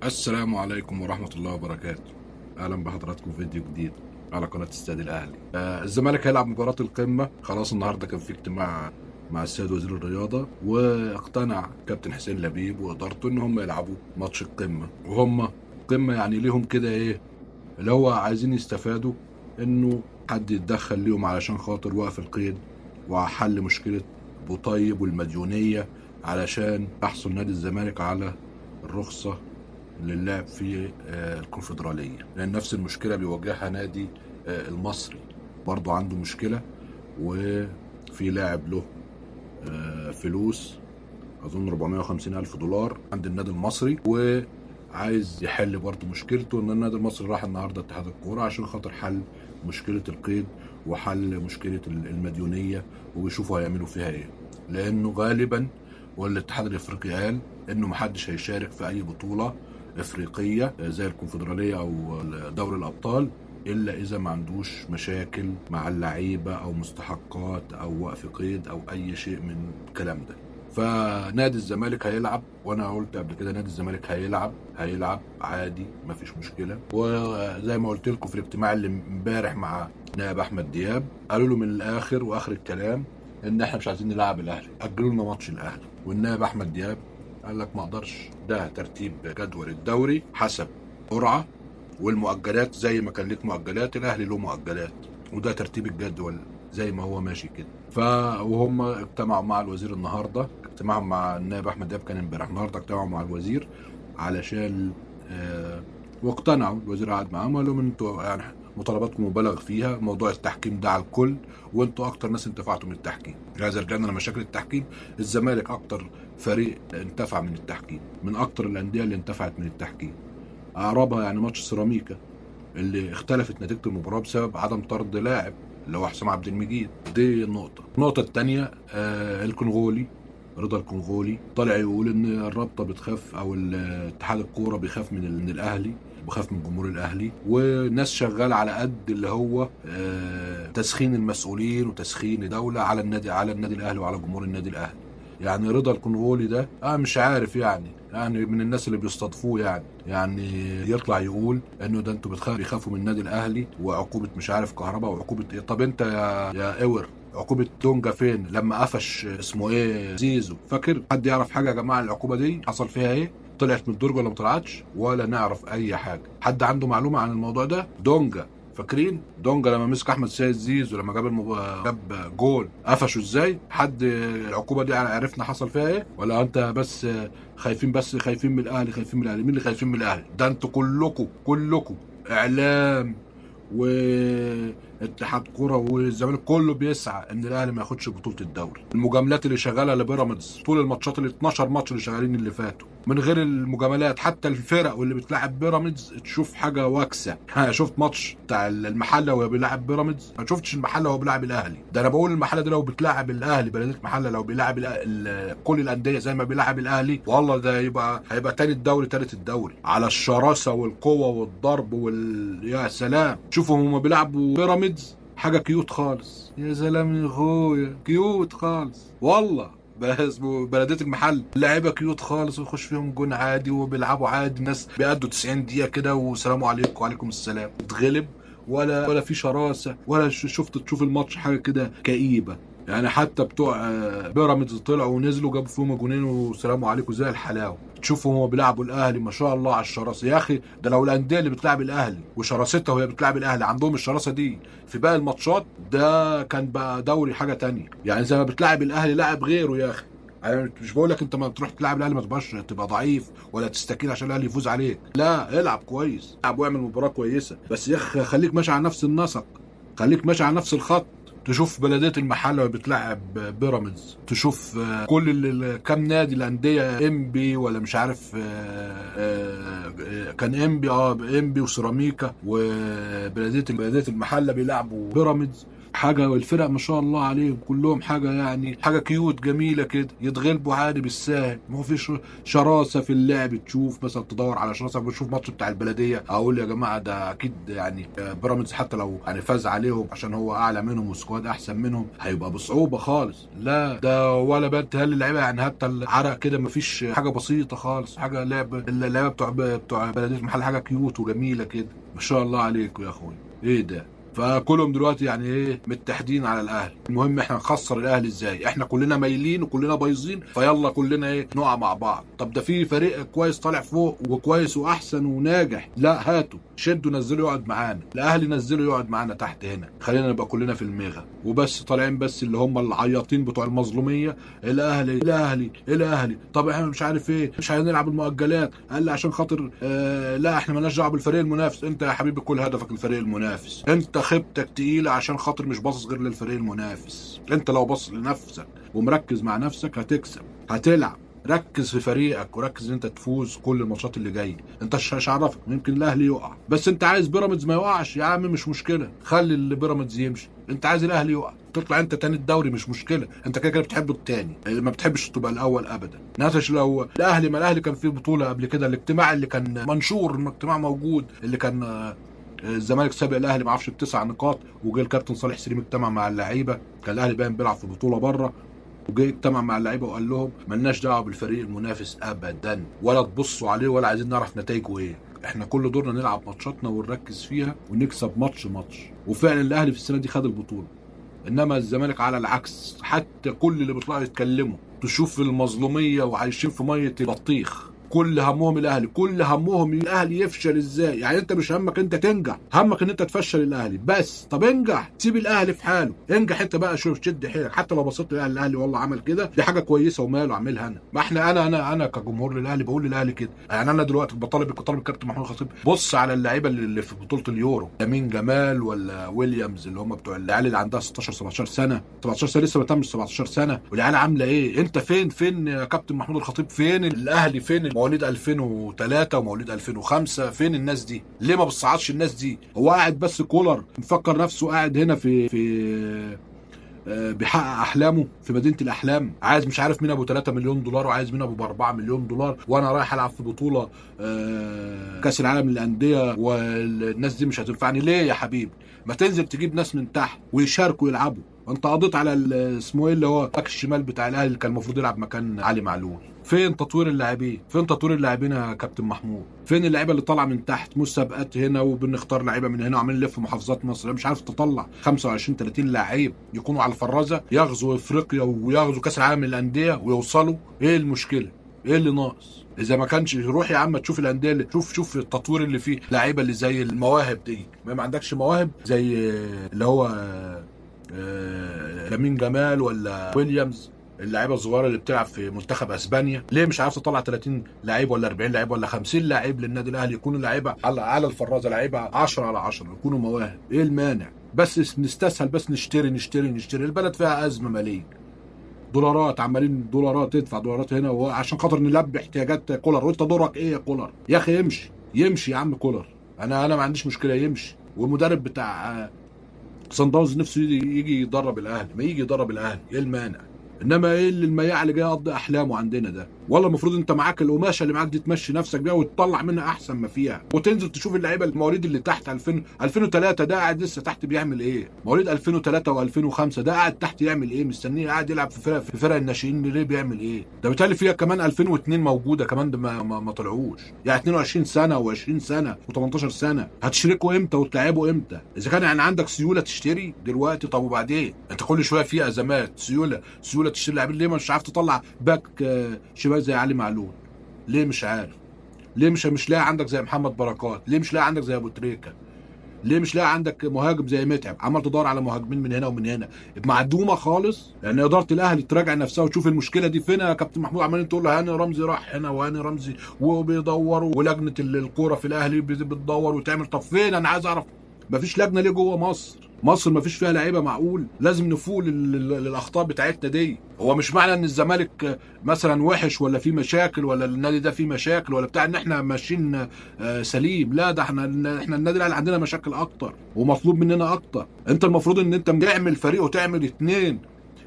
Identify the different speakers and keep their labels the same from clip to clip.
Speaker 1: السلام عليكم ورحمة الله وبركاته. أهلا بحضراتكم في فيديو جديد على قناة استاد الأهلي. الزمالك هيلعب مباراة القمة. خلاص النهاردة كان في اجتماع مع السيد وزير الرياضة، واقتنع كابتن حسين لبيب وإدارته إن هم يلعبوا ماتش القمة، وهم قمة يعني ليهم كده إيه اللي هو عايزين يستفادوا، إنه حد يتدخل ليهم علشان خاطر وقف القيد وحل مشكلة بوطيب والمديونية، علشان يحصل نادي الزمالك على الرخصة للعب في الكونفدرالية، لأن نفس المشكلة بيواجهها نادي المصري، برضو عنده مشكلة وفي لاعب له فلوس أظن 450 ألف دولار عند النادي المصري، وعايز يحل برضو مشكلته. إن النادي المصري راح النهاردة اتحاد الكورة عشان خاطر حل مشكلة القيد وحل مشكلة المديونية، ويشوفوا هيعملوا فيها إيه، لأنه غالبا والاتحاد الإفريقي قال إنه محدش هيشارك في أي بطولة افريقية زي الكونفدراليه او دوري الابطال الا اذا ما عندوش مشاكل مع اللعيبة او مستحقات او وقف قيد او اي شيء من الكلام ده. فنادي الزمالك هيلعب، وانا قلت قبل كده نادي الزمالك هيلعب عادي مفيش مشكلة. وزي ما قلت لكم في الاجتماع اللي امبارح مع نائب احمد دياب، قالوا له من الاخر واخر الكلام ان احنا مش عايزين نلعب الاهلي، اجلوا لنا ماتش الاهلي. والنائب احمد دياب قال لك ما اقدرش، ده ترتيب جدول الدوري حسب قرعه والمؤجلات، زي ما كان ليك مؤجلات الاهلي له مؤجلات، وده ترتيب الجدول زي ما هو ماشي كده. وهم اجتمعوا مع الوزير النهارده، اجتماعهم مع النائب احمد دياب كان امبارح، النهارده اجتمعوا مع الوزير علشان واقتنعوا. الوزير قعد معاهم وقال لهم انتوا يعني مطالباتكم مبالغ فيها، موضوع التحكيم ده على الكل، وانتوا اكتر ناس انتفعتوا من التحكيم. اذا رجعنا لمشاكل التحكيم، الزمالك اكتر فريق انتفع من التحكيم، من اكتر الاندية اللي انتفعت من التحكيم. اقربها يعني ماتش سيراميكا اللي اختلفت نتيجة المباراة بسبب عدم طرد لاعب اللي هو حسام عبد المجيد. دي النقطة. النقطة الثانية الكونغولي، رضا الكونغولي طالع يقول ان الرابطة بتخاف او اتحاد الكورة بيخاف من الاهلي، بخاف من جمهور الاهلي، وناس شغالة على قد اللي هو تسخين المسؤولين وتسخين دولة على النادي، على النادي الاهلي وعلى جمهور النادي الاهلي. يعني رضا الكونغولي ده مش عارف يعني من الناس اللي بيستضفوه، يعني يطلع يقول انه ده انتوا بيخافوا من النادي الاهلي وعقوبه مش عارف كهرباء وعقوبه ايه. طب انت يا اور عقوبه دونجا فين لما قفش اسمه ايه زيزو؟ فاكر حد يعرف حاجة يا جماعة العقوبة دي حصل فيها ايه؟ طلعت من الدرج ولا ما طلعتش؟ ولا نعرف اي حاجة. حد عنده معلومة عن الموضوع ده؟ دونجا فاكرين دونجا لما مسك احمد سيد زيزو لما جاب جول قفشه ازاي؟ حد العقوبة دي عرفنا حصل فيها ايه؟ ولا انت بس خايفين، بس خايفين من الاهلي، خايفين من الاهلي؟ مين اللي خايفين من الاهلي؟ ده انتوا كلكم اعلام واتحاد كورة والزمالك كله بيسعى ان الاهلي ما ياخدش بطوله الدوري. المجاملات اللي شغالة لبيراميدز طول الماتشات اللي 12 ماتش اللي شغالين اللي فاتوا، من غير المجاملات حتى الفرق واللي بتلعب بيراميدز تشوف حاجة واكسه. شفت ماتش بتاع المحلة وهو بيلعب بيراميدز، ما شفتش المحلة وهو بيلعب الاهلي. ده انا بقول المحلة دي لو بتلعب الاهلي، بلديه المحلة لو بيلعب كل الاندية زي ما بيلعب الاهلي، والله ده هيبقى تاني الدوري، تالت الدوري، على الشراسه والقوه والضرب يا سلام. شوفوا هما بيلعبوا بيراميدز حاجة cute خالص، يا سلام يا اخويا، cute خالص والله. اسمه بلديه المحل لعيبة cute خالص، ويخش فيهم جون عادي وبيلعبوا عادي، الناس بيأدوا 90 دقيقة كده وسلام عليكم وعليكم السلام، اتغلب ولا في شراسة ولا شفت تشوف الماتش حاجة كده كئيبة. يعني حتى بتوع بيراميدز طلعوا ونزلوا جابوا فيهم جونين وسلام عليكم زي الحلاوة. تشوفوا هما بيلعبوا الاهلي ما شاء الله على الشراسه يا اخي. ده لو الاندية اللي بتلعب الاهلي وشراستها وهي بتلعب الاهلي عندهم الشراسه دي في باقي الماتشات، ده كان بقى دوري حاجة تانية. يعني زي ما بتلعب الاهلي لاعب غيره يا اخي. يعني مش بقول لك انت ما تروح تلعب الاهلي ما تبقاش تبقى ضعيف ولا تستكين عشان الاهلي يفوز عليك، لا العب كويس، العب واعمل مباراة كويسة، بس يا اخي خليك ماشي على نفس النسق، خليك ماشي على نفس الخط. تشوف بلديه المحلة بتلعب بيراميدز، تشوف كل كام نادي الاندية، انبي ولا مش عارف كان انبي، انبي وسيراميكا وبلديه المحلة بيلعبوا بيراميدز. حاجة، والفرق ما شاء الله عليهم كلهم حاجة يعني حاجة cute جميلة كده، يتغلبوا عادي بالساهل، ما فيش شراسة في اللعب. تشوف مثلا تدور على شراسة، بشوف ماتش بتاع البلدية اقول يا جماعة ده اكيد يعني بيراميدز حتى لو يعني فاز عليهم عشان هو اعلى منهم و squad احسن منهم هيبقى بصعوبة خالص. لا ده ولا بنت هل اللعيبة يعني حتى العرق كده ما فيش حاجة بسيطة خالص، حاجة لعب اللعيبة بتوع بلديه المحل حاجة cute وجميلة كده ما شاء الله عليكم يا اخويا، ايه ده؟ فكلهم دلوقتي يعني ايه متحدين على الاهلي. المهم احنا نخسر الاهلي ازاي؟ احنا كلنا مايلين وكلنا بايظين، فيلا كلنا ايه نقع مع بعض. طب ده في فريق كويس طالع فوق وكويس واحسن وناجح، لا هاتوا شدوا نزلوا يقعد معانا، الاهلي نزلوا يقعد معانا تحت هنا، خلينا نبقى كلنا في الميغا وبس. طالعين بس اللي هم العياطين بتوع المظلوميه، الاهلي الاهلي الاهلي. طب احنا مش عارف ايه، مش هنلعب المؤجلات، قال لي عشان خاطر لا احنا مالناش دعوه بالفريق المنافس. انت يا حبيبي كل هدفك الفريق المنافس، انت خيبتك تقيلة عشان خاطر مش باصص غير للفريق المنافس. انت لو باصص لنفسك ومركز مع نفسك هتكسب، هتلعب. ركز في فريقك وركز ان انت تفوز كل الماتشات اللي جاية. انت مش عارفك يمكن الاهلي يقع، بس انت عايز بيراميدز ما يقعش يا عم مش مشكلة، خلي اللي بيراميدز يمشي. انت عايز الاهلي يقع، تطلع انت تاني الدوري مش مشكلة، انت كده كده بتحب التاني، ما بتحبش تبقى الاول ابدا. ناتش لو الاهلي، ما الاهلي كان فيه بطوله قبل كده، الاجتماع اللي كان منشور، الاجتماع موجود، اللي كان الزمالك سابق الاهلي ما اعرفش ب9 نقاط، وجه الكابتن صالح سليم اجتمع مع اللعيبة، كان الاهلي باين بيلعب في بطوله بره، وجه اجتمع مع اللعيبة وقال لهم مالناش دعوه بالفريق المنافس ابدا، ولا تبصوا عليه ولا عايزين نعرف نتائجه ايه، احنا كل دورنا نلعب ماتشاتنا ونركز فيها ونكسب ماتش ماتش. وفعلا الاهلي في السنة دي خد البطولة، انما الزمالك على العكس، حتى كل اللي بيطلعوا يتكلموا تشوف المظلوميه وعايشين في مية البطيخ، كل همهم الاهلي، كل همهم الاهلي يفشل ازاي. يعني انت مش همك انت تنجح، همك ان انت تفشل الاهلي بس. طب انجح، سيب الاهلي في حاله، انجح انت بقى، شوف شد حيلك. حتى لو بصيت للاهلي، الاهلي والله عمل كده دي حاجة كويسة وماله، اعملها انا. ما احنا انا كجمهور للاهلي بقول للاهلي كده. يعني انا دلوقتي بطالب الكابتن محمود الخطيب، بص على اللعيبة اللي في بطوله اليورو، لامين جمال ولا ويليامز اللي هم بتوع العيال اللي عندها 16 17 سنة، 17 سنة لسه ما تمش 17 سنة، والعيال عامله ايه؟ انت فين يا كابتن محمود الخطيب؟ فين الاهلي؟ فين مواليد 2003 ومواليد 2005؟ فين الناس دي؟ ليه ما بتصعدش الناس دي؟ هو قاعد بس كولر مفكر نفسه قاعد هنا في بيحقق احلامه في مدينة الاحلام، عايز مش عارف مين ابو 3 مليون دولار وعايز مين ابو 4 مليون دولار، وانا رايح العب في بطوله كاس العالم للاندية والناس دي مش هتنفعني. ليه يا حبيبي؟ ما تنزل تجيب ناس من تحت ويشاركوا يلعبوا. انت قضيت على اسمه ايه اللي هو باك الشمال بتاع الاهلي اللي كان المفروض يلعب مكان علي معلول. فين تطوير اللاعبين؟ فين تطوير اللاعبين يا كابتن محمود؟ فين اللعيبة اللي طالعه من تحت؟ مسابقات هنا وبنختار لعيبة من هنا وعمالين نلف محافظات مصر، مش عارف تطلع 25 30 لعيب يكونوا على الفرازه، يغزوا افريقيا ويغزوا كاس العالم للاندية ويوصلوا. ايه المشكلة؟ ايه اللي ناقص؟ اذا ما كانش روح يا عم تشوف الاندية اللي شوف التطوير اللي فيه لعيبة اللي زي المواهب دي. ما عندكش مواهب زي اللي هو لامين جمال ولا ويليامز، اللعيبة الصغيرة اللي بتلعب في منتخب اسبانيا. ليه مش عارف تطلع 30 لعيب ولا 40 لعيب ولا 50 لعيب للنادي الاهلي، يكونوا لعيبة على الفرازه، لعيبة 10 على 10، يكونوا مواهب؟ ايه المانع؟ بس نستسهل، بس نشتري نشتري نشتري. البلد فيها ازمة ماليه، دولارات عمالين دولارات تدفع دولارات هنا عشان خاطر نلبي احتياجات كولر. وانت دورك ايه يا كولر؟ يا اخي امشي يمشي يا عم كولر، انا ما عنديش مشكلة يمشي. والمدرب بتاع صن داونز نفسه يجي يدرب الاهلي، ما يجي يدرب الاهلي، ايه المانع؟ انما ايه اللي المياع اللي جاي يقضي احلامه عندنا ده؟ والله المفروض انت معاك القماشه اللي معاك دي تمشي نفسك بيها وتطلع منها احسن ما فيها، وتنزل تشوف اللعيبة المواليد اللي تحت 2003 ده قاعد لسه تحت بيعمل ايه؟ مواليد 2003 و2005 ده قاعد تحت يعمل ايه؟ مستنيه قاعد يلعب في فرق الناشئين ليه؟ بيعمل ايه؟ ده بالتالي فيها كمان 2002 موجودة كمان، ده ما طلعوش، يعني 22 سنة و20 سنة و18 سنة، هتشركوا امتى وتلعبوا امتى؟ اذا كان يعني عندك سيولة تشتري دلوقتي، طب وبعدين؟ انت كل شوية في ازمات، سيولة تشتري لاعبين، ليه مش عارف تطلع باك شمال زي علي معلول؟ ليه مش عارف؟ ليه مش لاقي عندك زي محمد بركات؟ ليه مش لاقي عندك زي ابو تريكه؟ ليه مش لاقي عندك مهاجم زي متعب؟ عمال تدور على مهاجمين من هنا ومن هنا، معدومة خالص. لان ادارة الاهلي تراجع نفسها وتشوف المشكلة دي فين يا كابتن محمود. عمالين تقول له هاني رمزي راح هنا وهاني رمزي وبيدوروا، ولجنه الكورة في الاهلي بتدور وتعمل، طب فين؟ انا عايز اعرف مفيش لجنة ليه جوه مصر؟ مصر ما فيش فيها لعيبة معقول؟ لازم نفوق للاخطاء بتاعتنا دي. هو مش معنى ان الزمالك مثلا وحش ولا فيه مشاكل ولا النادي ده فيه مشاكل ولا بتاع ان احنا ماشيين سليم، لا ده احنا النادي الاهلي عندنا مشاكل اكتر ومطلوب مننا اكتر. انت المفروض ان انت تعمل فريق وتعمل 2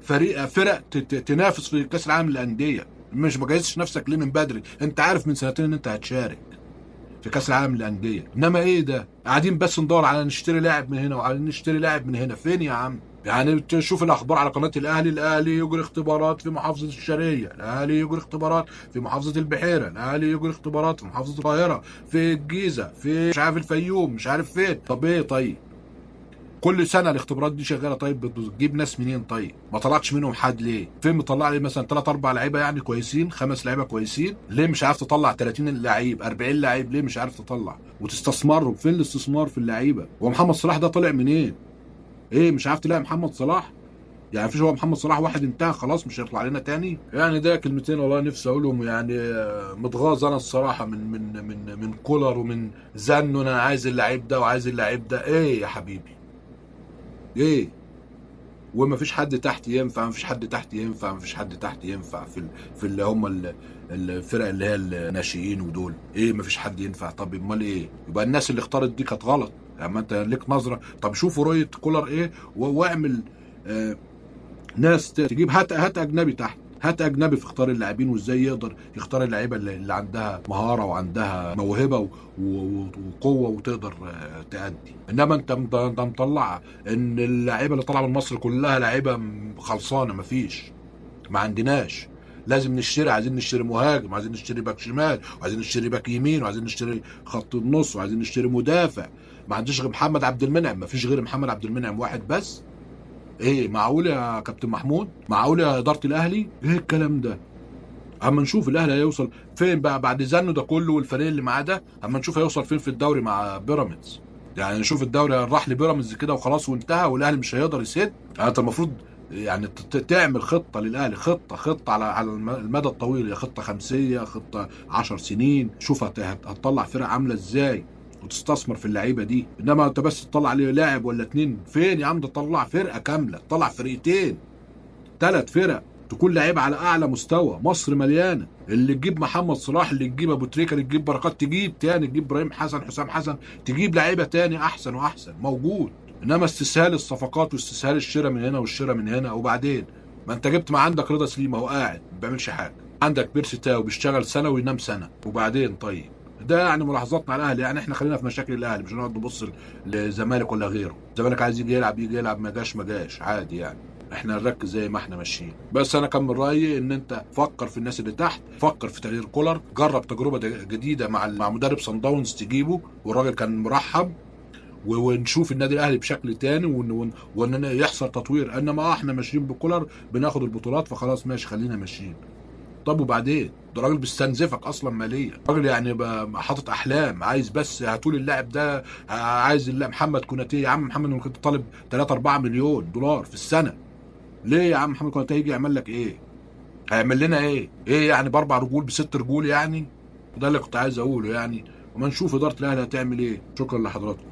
Speaker 1: فرق تنافس في كاس العالم للاندية. مش ما جهزتش نفسك ليه من بدري؟ انت عارف من سنتين ان انت هتشارك في كاس العالم للاندية، انما ايه ده؟ قاعدين بس ندور على نشتري لاعب من هنا وعلى نشتري لاعب من هنا. فين يا عم؟ يعني تشوف الاخبار على قناة الاهلي، الاهلي يجري اختبارات في محافظة الشرقية، الاهلي يجري اختبارات في محافظة البحيرة، الاهلي يجري اختبارات في محافظة القاهرة، في الجيزة، في مش عارف الفيوم، مش عارف فين. طب ايه طيب؟ كل سنة الاختبارات دي شغالة، طيب بتجيب ناس منين؟ طيب ما طلعتش منهم حد ليه؟ فين مطلع لي مثلا 3 4 لعيبة يعني كويسين، 5 لعيبة كويسين، ليه مش عارف تطلع 30 لعيب 40 لعيب؟ ليه مش عارف تطلع وتستثمرهم؟ فين الاستثمار في اللعيبة؟ هو محمد صلاح ده طلع منين؟ ايه مش عارف تلاقي محمد صلاح؟ يعني مفيش، هو محمد صلاح واحد انتهى خلاص مش هيطلع لنا تاني؟ يعني ده كلمتين والله نفسي اقولهم، يعني متغاظ انا الصراحة من من من من كولر ومن زنه، انا عايز اللعيب ده وعايز اللعيب ده. ايه يا حبيبي؟ ايه؟ ومفيش حد تحت ينفع، مفيش حد تحت ينفع، مفيش حد تحت ينفع في اللي هم الفرق اللي هي الناشئين ودول، ايه مفيش حد ينفع؟ طب امال ايه؟ يبقى الناس اللي اختارت دي كانت غلط. يعني ما انت ليك نظره، طب شوفوا رؤية كولر ايه واعمل ناس تجيب، هات اجنبي تحت، هات اجنبي في اختيار اللاعبين، وازاي يقدر يختار اللعيبة اللي عندها مهارة وعندها موهبة وقوه وتقدر تأدي. انما انت مطلع ان اللعيبة اللي طالعه من مصر كلها لعيبة خلصانه، مفيش، ما عندناش، لازم نشتري، عايزين نشتري مهاجم، وعايزين نشتري باك شمال، وعايزين نشتري باك يمين، وعايزين نشتري خط النص، وعايزين نشتري مدافع. ما عنديش غير محمد عبد المنعم، مفيش غير محمد عبد المنعم واحد بس. ايه معقول يا كابتن محمود؟ معقول يا ادارة الاهلي؟ ايه الكلام ده؟ اما نشوف الاهلي هيوصل فين بقى بعد زنه ده كله والفريق اللي معاه ده، اما نشوف هيوصل فين في الدوري مع بيراميدز. يعني نشوف الدوري راح لبيراميدز كده وخلاص وانتهى والاهلي مش هيقدر يسد. يعني انت المفروض يعني تعمل خطه للاهلي، خطه على المدى الطويل، يا خطه خمسيه، خطه 10 سنين، شوف هتطلع فرق عامله ازاي وتستثمر في اللعيبة دي. انما انت بس تطلع لي لاعب ولا اتنين، فين يا عم؟ ده تطلع فرقه كاملة، تطلع فرقتين، 3 فرق، تكون لعيبة على اعلى مستوى. مصر مليانة، اللي تجيب محمد صلاح، اللي تجيب ابو تريكه، اللي تجيب بركات، تجيب تاني، تجيب ابراهيم حسن، حسام حسن، تجيب لعيبة تاني احسن واحسن موجود. انما استسهال الصفقات واستسهال الشراء من هنا والشراء من هنا، وبعدين ما انت جبت، ما عندك رضا سليم اهو قاعد ما بيعملش حاجة، عندك بيرسي تاو بيشتغل سنة وينام سنة، وبعدين طيب ده يعني ملاحظاتنا على الاهلي. يعني احنا خلينا في مشاكل الاهلي، مش هنقعد نبص للزمالك ولا غيره. الزمالك عايز يجي يلعب يجي يلعب، ما جاش ما جاش عادي، يعني احنا نركز زي ما احنا ماشيين. بس انا كان من رايي ان انت فكر في الناس اللي تحت، فكر في تغيير كولر، جرب تجربه جديدة مع مدرب صن داونز تجيبه، والراجل كان مرحب، ونشوف النادي الاهلي بشكل تاني، وان يحصل تطوير. انما احنا ماشيين بكولر بناخد البطولات فخلاص ماشي خلينا ماشيين. طب وبعدين؟ ده راجل بيستنزفك اصلا ماليا، راجل يعني حاطط احلام، عايز بس هاتولي اللاعب ده، عايز محمد كوناتي. يا عم محمد ممكن طالب 3 4 مليون دولار في السنة، ليه يا عم محمد كوناتي هيجي يعمل لك ايه؟ هيعمل لنا ايه؟ ايه يعني ب4 رجول ب6 رجول يعني؟ ده اللي كنت عايز اقوله يعني، وما نشوف ادارة الاهلي هتعمل ايه. شكرا لحضراتكم.